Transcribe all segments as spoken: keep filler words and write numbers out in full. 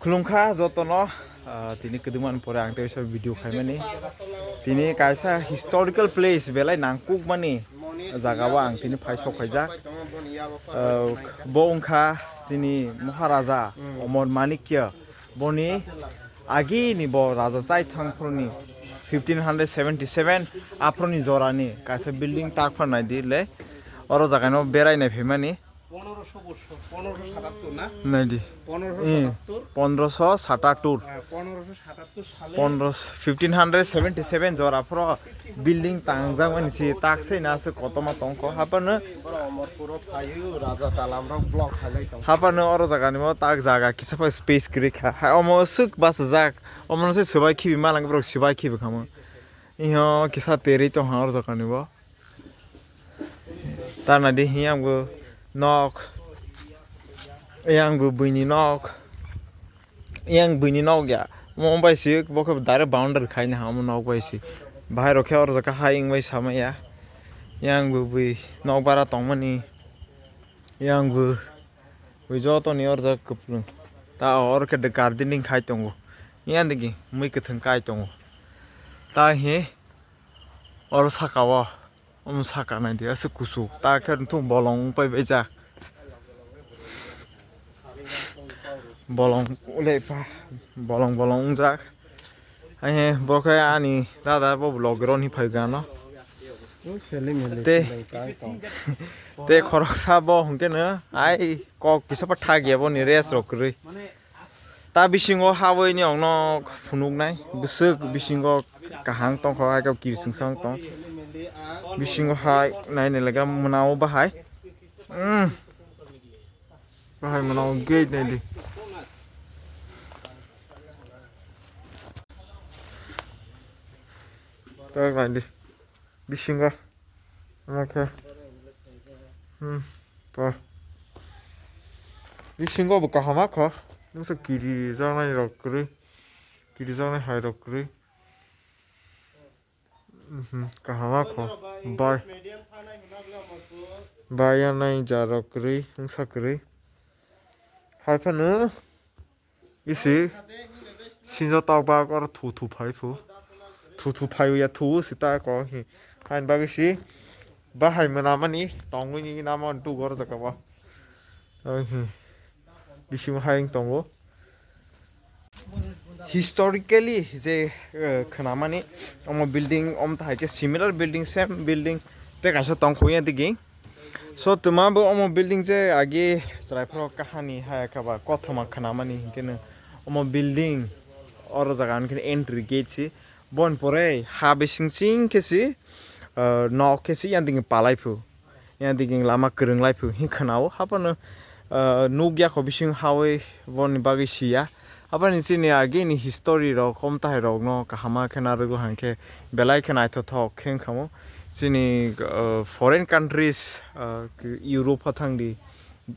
Khulumkha jotono, ah, tini kwdwmani pore ang teisa video khaimani. Tini kaisa historical place belai nangkukmani jagao ang tini phai sok khaijak. Ah, bo wngkha chini Maharaja Omor Manikya, boni agini bo Raja Chaithang phuruni fifteen hundred seventy seven aphuruni jorani kaisa building tak pha naidi le, oro jagano berai nai phaimani. পনেরোশো বছর, পনেরোশো সাতাত্তর না? Naidi. পনেরোশো সাতাত্তর। পনেরোশো সাতাত্তর। হ্যাঁ, পনেরোশো সাতাত্তর সালে পনেরোশো, fifteen hundred seventy seven jora phoro building tangjakmani si tak se na se kotoma tongkho hapano. অমরপুরো ফাইও রাজা তালামরক ব্লক হাইলাই tong. Hapano oro jaga ni mo tak jaga kisa pa space kwrwi kha. Ha omo swk bachajak. Omo no se swbai khibi malang borok swbai khibi khamo. Iho kisa terwi tong ha oro jaga ni bo. Tarna di hiya ang bo nok. Yang bo buini nok. Yang buini nok ya. Mo bai si bo khe direct boundary khai na ha mo nok bai si. Bahai rok khe oro jaga hai wng bai sama ya. Yang bo bui nok bara tongmani. Yang bo bui joto ni oro jaga kuplung. Ta oro khe de gardening khai tongo. Yang digi mui kwthwng kai tongo. Ta hi oro saka o. Omo saka nai di aswk kuchuk ta khe thung bolong wng pai baijak. Bolong le pa bolong bolong wngjak. Ai he bo khe ani dada bo vlog roni phai gano. Te te khoroksa bo hwnkhe no ai kok kisa pa thak ya boni rest rok kwrwi. Ta bisingo habwi ni okno phunuknai bwswk bisingo kaham tongkha, hai khe kirsingsa wng tong. Bisingo hai naina lega mwnao bahai. Umm. Bahai mwnao gate naidi. Tak naidi. Bisingo. Omo khe. Hmm. To. Bisingo bo kaham kho. Nungsa kirijaknai rok kwrwi. Kirijaknai hai rok kwrwi. Mhm. Kaham kho. Bai. Bai ya nai ja rok kwrwi. Nungsa kwrwi. Hai phano. Isi sinjo tok bak oro thu thu phai phu. Thu thu phai ya thu si ta ko hi. Hain bagwi si bahai mwnamani tongwi ni namo duk oro jaga bo. Oi hi. Bisingo hai wng tongo. Historically je, eh, khwnamani omo building, omo tahai khe similar building, same building tei kaisa tongkho ya digi. So twma bo omo building je agi chwrai phoro kahani haya kha ba kothoma khwnamani hinkhe no omo building oro jaga hinkhe entry gate si bon pore ha bising sing khe si, ah, nok khe si yang digi palai phu yang digi lama kwrwng lai phu hin khwnao haphano, ah, nuk ya kho bising hawi boni bagwi siya. Aboni chini agini history rok, kom tahai rok no kahama khe narwgo hangkhe belai khe naithothok khe wngkha mo. Chini, uh, foreign countries, uh, Europe o thangdi,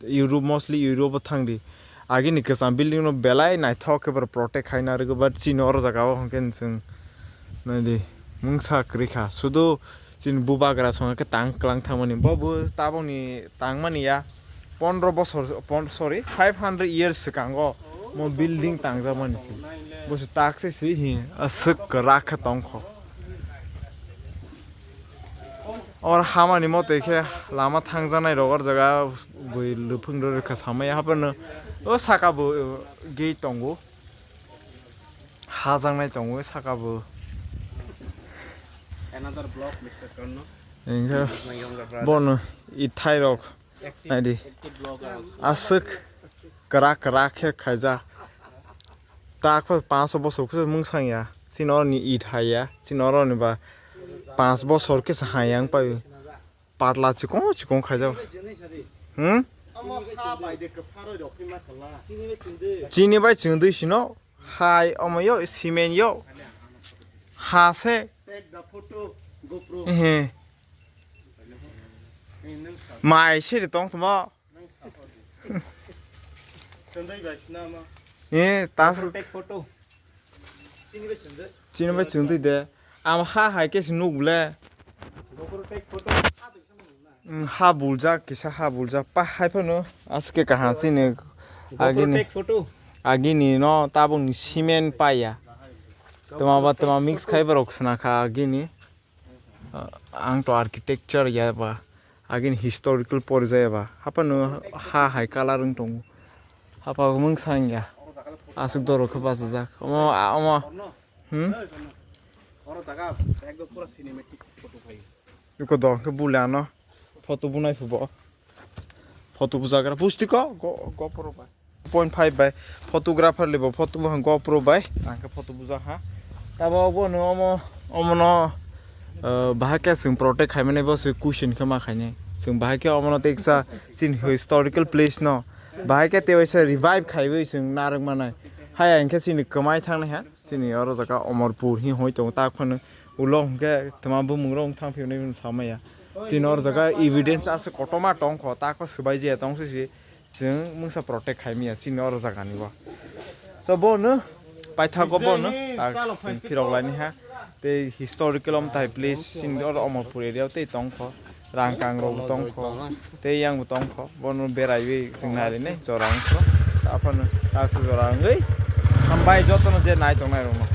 Europe, mostly Europe o thangdi. Agini kwcham building no belai naithok khe borok protect khai narwgo, but chini oro jaga o hwnkhe chwng naidi mungsa kwrwi kha. Sudu Chini bubagra songha khe tang klang thangmani. Bo bo tabokni tangmani ya pondro bosor, pon-, sorry, five hundred years swkango mo building tangjakmani se. Bo se tak se swi hi aswk kwrak khe tongkho. Or hamani mote khe lama thangjaknai rok or jaga bui lwphwng rw rwkha samaya haphano o saka bo gate tongo. Hajaknai tongo saka bo. Another block, Mister Karno. Engkhe bono ithai rok naidi. Aswk kwrak kwrak khe khaijak. Takho panch bosor khe mungsang ya. Chini oroni ithai ya. Chini oroni ba panch bosor khe sa hayang pai. Patla chikon chikon khaijak. Hmm? Chini bai chwng dui sino. Hai omo yo cement yo. Ha se. He. Mai siri tong tuma. He, tas. Chini bai chwng dui de. Am ha hai khe se nuk le. Mm, ha buljak, kisa ha buljak. Pa hai phano aske kaha chini agini. Take photo. Agini no tabuk ni cement paiya. Tama ba tama mix khai borok swnakha agini. Ah, ang to architecture ya ba. Agini historical porjaya ba. Hapa no ha hai colour wng tongo. Hapa mung sang ya. Asuk doro khe bachajak. Omo, omo. Hmm? Oro jaga ekdom pura cinematic photo khai. Iko do khe bule ano. Photo bunai phubo. Photo bujagra pusti ko go GoPro bai. Point five bai photographer lebo photo buha GoPro bai. Ang khe photo buja ha. Tabo bo no omo omo no, eh, bahai khe chwng protect khaimani bo se question khe ma khainai. Chwng bahai khe omo no teksa chini historical place no. Bahai khe tewaisa revive khaiwi chwng narwk manai. Hai ang khe chini kwmai thangnai ha. Chini oro jaga Omorpur hi hoi tongo, tak phano ulo hwnkhe tama bumung rok wng thang phiyoni hwn samaya. Chini oro jaga evidence aswk kotorma tongkho, tako swbai jaya tong sisi chwng mungsa protect khaimaya chini oro jaga ni bo. So bono paithago bono tak chwng phirok laini ha. Tei historical om tai place chini oro Omorpur area o tei tongkho. Rangkang rok tongkho, tei yang bo tongkho, bono beraiwi chwng nailainai jora wngkho. Aphano taksa jora wngwi hambai jotono je nai tongnai rokno.